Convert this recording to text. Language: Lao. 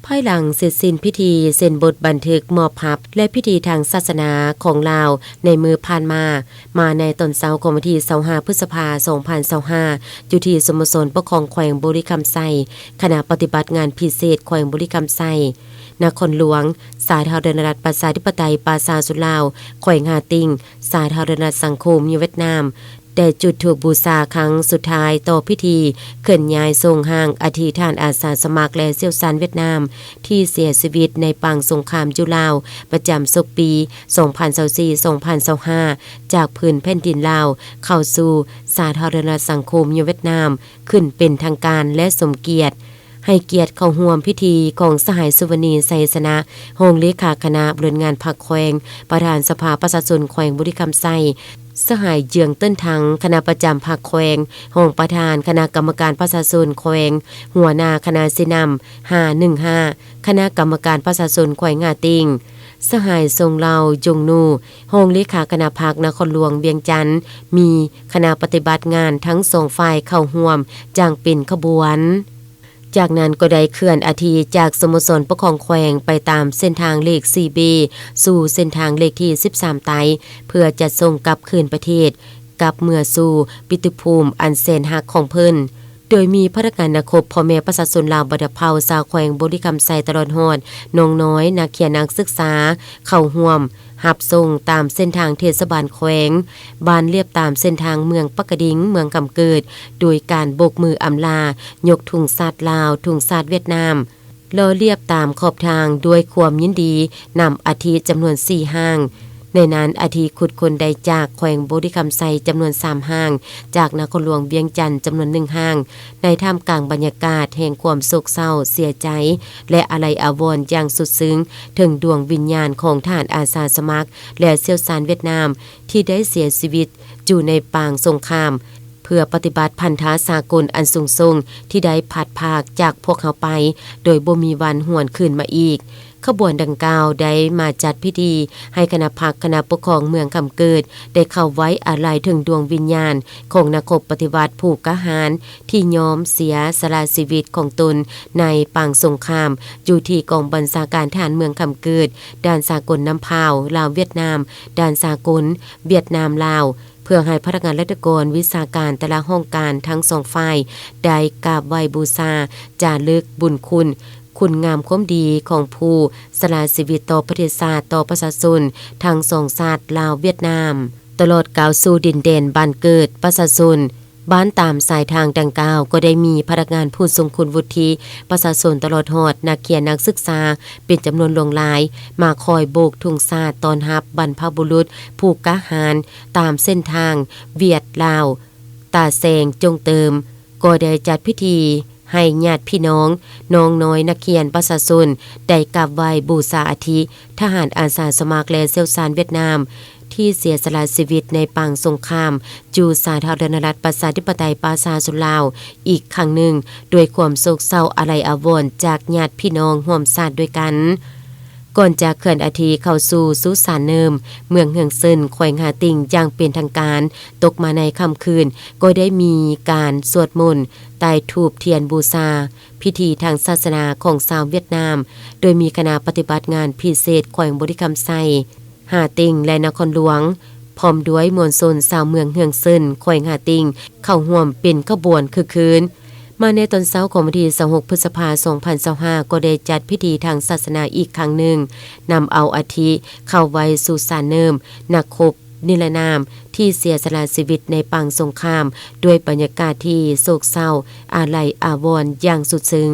ພາຍຫຼັງເສັດສິ້ນພິທີເຊັນບົດບັນທຶກມອບຮັບ ແລະ ພິທີທາງສາສະໜາຂອງລາວໃນມື້ຜ່ານມາ, ມາໃນຕອນເຊົ້າຂອງວັນທີຊາວຫ້າ ພຶດສະພາ ສອງພັນຊາວຫ້າ ຢູ່ທີ່ສະໂມສອນປົກຄອງແຂວງບໍລິຄຳໄຊ, ຄະນະປະຕິບັດງານພິເສດແຂວງບໍລິຄຳໄຊ, ນະຄອນຫຼວງ, ສາທາລະນະລັດປະຊາທິປະໄຕປະຊາຊົນລາວ, ແຂວງຮ່າຕິງ, ສາທາລະນະລັດສັງຄົມນິຍົມຫວຽດນາມ, ໄດ້ຈຸດທູບບູຊາຄັ້ງສຸດທ້າຍຕໍ່ພິທີເຄື່ອນຍ້າຍສົ່ງຮ່າງອັດຖິທ່ານອາສາສະໝັກ ແລະ ຊ່ຽວຊານຫວຽດນາມ ທີ່ເສຍຊີວິດໃນປາງສົງຄາມຢູ່ລາວ ປະຈຳສົກປີສອງພັນຊາວສີ່ ສອງພັນຊາວຫ້າ ຈາກພື້ນແຜ່ນດິນລາວ ເຂົ້າສູ່ສາທາລະນະລັດສັງຄົມນິຍົມຫວຽດນາມ ຂຶ້ນເປັນທາງການ ແລະ ສົມກຽດ ໃຫ້ກຽດເຂົ້າຮ່ວມພິທີຂອງສະຫາຍ ສຸວັນນີ ໄຊຊະນະ ຮອງເລຂາຄະນະບໍລິຫານງານພັກແຂວງ, ປະທານສະພາປະຊາຊົນແຂວງບໍລິຄຳໄຊ, ສະຫາຍ ເຈືອງ ເຕີນທັງ ຄະນະປະຈຳພັກແຂວງ, ຮອງປະທານຄະນະກຳມະການປະຊາຊົນແຂວງ, ຫົວໜ້າຄະນະຊີ້ນຳຫ້າໜຶ່ງຫ້າ ຄະນະກຳມະການປະຊາຊົນແຂວງຮ່າຕິງ, ສະຫາຍ ຊົງເລົາ ຢົງນູ ຮອງເລຂາຄະນະພັກນະຄອນຫຼວງວຽງຈັນ, ມີຄະນະປະຕິບັດງານທັງສອງຝ່າຍເຂົ້າຮ່ວມຢ່າງເປັນຂະບວນ. ຈາກນັ້ນກໍໄດ້ເຄື່ອນອັດຖິຈາກສະໂມສອນປົກຄອງແຂວງໄປຕາມເສັ້ນທາງເລກສີ່ບີ ສູ່ເສັ້ນທາງເລກທີສິບສາມໃຕ້ ເພື່ອຈັດສົ່ງກັບຄືນປະເທດ, ກັບເມືອສູ່ປິຕຸພູມອັນແສນຮັກຂອງເພິ່ນ, ໂດຍມີພະນັກງານນັກຮົບ, ພໍ່ແມ່ປະຊາຊົນລາວບັນດາເຜົ່າຊາວແຂວງບໍລິຄຳໄຊ ຕະຫຼອດຮອດນ້ອງນ້ອຍ, ນັກຮຽນ, ນັກສຶກສາ ເຂົ້າຮ່ວມ ຮັບສົ່ງຕາມເສັ້ນທາງເທດສະບານແຂວງ, ບ້ານລຽບຕາມເສັ້ນທາງເມືອງປາກກະດິງ, ເມືອງຄຳເກີດ, ໂດຍການໂບກມືອຳລາ, ຍົກທຸງຊາດລາວ, ທຸງຊາດຫວຽດນາມ, ລໍລຽບຕາມຂອບທາງດ້ວຍຄວາມຍິນດີ, ນຳອັດຖິຈຳນວນສີ່ຮ່າງ, ໃນນັ້ນອັດຖິຂຸດຄົ້ນໄດ້ຈາກແຂວງບໍລິຄຳໄຊຈຳນວນສາມຮ່າງ, ຈາກນະຄອນຫຼວງວຽງຈັນຈຳນວນໜຶ່ງຮ່າງ, ໃນທ່າມກາງບັນຍາກາດແຫ່ງຄວາມໂສກເສົ້າເສຍໃຈ ແລະ ອາໄລອາວອນຢ່າງສຸດຊຶ້ງ ເຖິງດວງວິນຍານຂອງທະຫານອາສາສະໝັກ ແລະ ຊ່ຽວຊານຫວຽດນາມ ທີ່ໄດ້ເສຍຊີວິດຢູ່ໃນປາງສົງຄາມ ເພື່ອປະຕິບັດພັນທະສາກົນອັນສູງສົ່ງ ທີ່ໄດ້ພັດພາກຈາກພວກເຮົາໄປ ໂດຍບໍ່ມີວັນຫວນຄືນມາອີກ. ຂະບວນດັ່ງກ່າວໄດ້ມາຈັດພິທີໃຫ້ຄະນະພັກ, ຄະນະປົກຄອງເມືອງຄຳເກີດ ໄດ້ເຂົ້າໄວ້ອາໄລເຖິງດວງວິນຍານຂອງນັກຮົບປະຕິວັດຜູ້ກ້າຫານ ທີ່ຍອມເສຍສະຫຼະຊີວິດຂອງຕົນໃນປາງສົງຄາມ ຢູ່ທີ່ກອງບັນຊາການທະຫານເມືອງຄຳເກີດ, ດ່ານສາກົນນ້ຳພາວ ລາວ-ຫວຽດນາມ, ດ່ານສາກົນຫວຽດນາມ-ລາວ ເພື່ອໃຫ້ພະນັກງານລັດຖະກອນວິຊາການແຕ່ລະຫ້ອງການທັງສອງຝ່າຍ ໄດ້ກາບໄຫວ້ບູຊາຈາລຶກບຸນຄຸນ, ຄຸນງາມຄວາມດີຂອງຜູ້ສະຫຼະຊີວິດຕໍ່ປະເທດຊາດ, ຕໍ່ປະຊາຊົນທັງສອງຊາດ ລາວ-ຫວຽດນາມ, ຕະຫຼອດກ້າວສູ່ດິນແດນບ້ານເກີດ. ປະຊາຊົນ ບ້ານຕາມສາຍທາງດັ່ງກ່າວ ກໍໄດ້ມີພະນັກງານຜູ້ຊົງຄຸນວຸດທິ, ປະຊາຊົນຕະຫຼອດຮອດນັກຮຽນນັກສຶກສາ ເປັນຈຳນວນຫຼວງຫຼາຍ ມາຄອຍໂບກທຸງຊາດຕ້ອນຮັບບັນພະບຸລຸດຜູ້ກ້າຫານຕາມເສັ້ນທາງຫວຽດ-ລາວ ຕາແຊງຈົງເຕີມ ກໍໄດ້ຈັດພິທີໃຫ້ຍາດພີ່ນ້ອງ, ນ້ອງນ້ອຍນັກຮຽນ, ປະຊາຊົນ ໄດ້ກາບໄຫວ້ບູຊາອັດຖິທະຫານອາສາສະໝັກ ແລະ ຊ່ຽວຊານຫວຽດນາມ ທີ່ເສຍສະຫຼະຊີວິດໃນປາງສົງຄາມ ຢູ່ສາທາລະນະລັດປະຊາທິປະໄຕປະຊາຊົນລາວອີກຄັ້ງໜຶ່ງ ດ້ວຍຄວາມໂສກເສົ້າອາໄລອາວອນຈາກຍາດພີ່ນ້ອງຮ່ວມຊາດດ້ວຍກັນ. ກ່ອນຈະເຄື່ອນອັດຖິເຂົ້າສູ່ສຸສານເນີມ ເມືອງເຮືອງເຊິນ ແຂວງຮ່າຕິງຢ່າງເປັນທາງການ, ຕົກມາໃນຄ່ຳຄືນ ກໍໄດ້ມີການສວດມົນ, ໄຕ້ທູບທຽນບູຊາ, ພິທີທາງສາສະໜາຂອງຊາວຫວຽດນາມ, ໂດຍມີຄະນະປະຕິບັດງານພິເສດແຂວງບໍລິຄຳໄຊ, ຮ່າຕິງ ແລະ ນະຄອນຫຼວງ, ພ້ອມດ້ວຍມວນຊົນຊາວເມືອງເຮືອງເຊິນ ແຂວງຮ່າຕິງ ເຂົ້າຮ່ວມເປັນຂະບວນຄຶກຄື້ນ. ມາໃນຕອນເຊົ້າຂອງວັນທີຊາວຫົກ ພຶດສະພາ ສອງພັນຊາວຫ້າ ກໍໄດ້ຈັດພິທີທາງສາສະໜາອີກຄັ້ງໜຶ່ງ, ນຳເອົາອັດຖິເຂົ້າໄວ້ສຸສານເນີມນັກຮົບນິລະນາມ ທີ່ເສຍສະຫຼະຊີວິດໃນປາງສົງຄາມ ດ້ວຍບັນຍາກາດທີ່ໂສກເສົ້າອາໄລອາວອນຢ່າງສຸດຊຶ້ງ.